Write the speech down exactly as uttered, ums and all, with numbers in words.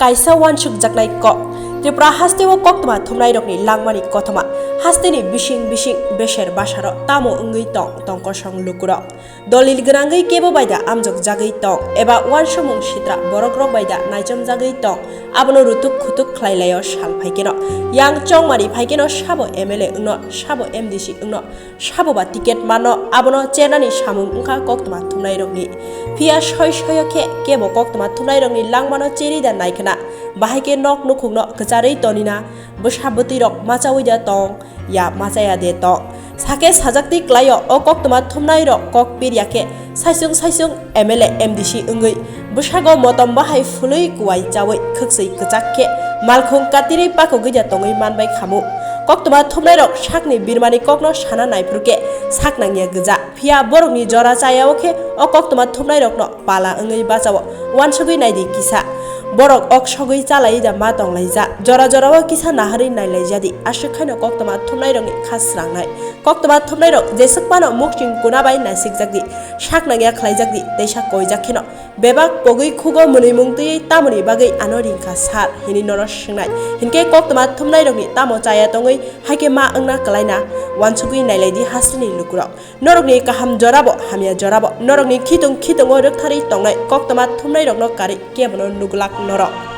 Kaisa uansukjaknai kok. Tripura hasteo koktwma thumnairokni langmani kothoma. Hasteni bising bising beser basaro tamo wngwi tong tongkosong lukurok. Dolil gwnangwi kebo bai da amjokjagwi tong eba uansukmung sitra borokrok bai da naichomjagwi tong, abono rutuk khutuk khlai laio sal phaikeno. Yang chongmani phaikeno sabo M L A wngno, sabo M D C wngno, sabo ba ticket mano, abono chernani samung wngkha koktwma thumnairokni. Phiya soi soio khe kebo koktwma thumnairokni langmano cheri da naikhwna, bahai khe nok nukhungno kwcharwi tonina, bwsa bwtwirok machaui da tong ya machaya de tong. Sakhe sajakti klaio o koktwma thumnairok kok pirya khe saisung saisung M L A M D C wngwi bwsago motom bahai phului kuwai chaui khwksui kwchak khe malkhung katirwi pakogwi da tongwi manbai khamu. Koktwma thumnairok sakni birmani kokno sana naiphuru khe sak nangya gwja. Phiya borokni jora chayao khe o koktwma thumnairokno pala wngwi bachao. Uansugwi naidi kisa. Borok ok sogwi chalai da ma tonglaija. Jora jorao kisa naharwi nailaijadi. Aswk khaino koktwma thumnairokni kha srangnai. Koktwma thumnairok jeswk phano mukching kuna bai naisikjakdi. Sak nangya khlaijakdi. Teisa koijak kheno bebak pogwi khugo mwnwimung twiwi tamoni bagwi ano ringkha sir hinwi nono swngnai. Hinkhe koktwma thumnairokni tamo chaya tongwi haikhe ma wngna kwlaina? Uansugwi nailaidi hasteni lukurok. Norokni kaham jorabo, hamya jorabo, norokni khitung khitungo rwktharwi tongnai koktwma thumnairokno karwi kebono nuglak norok.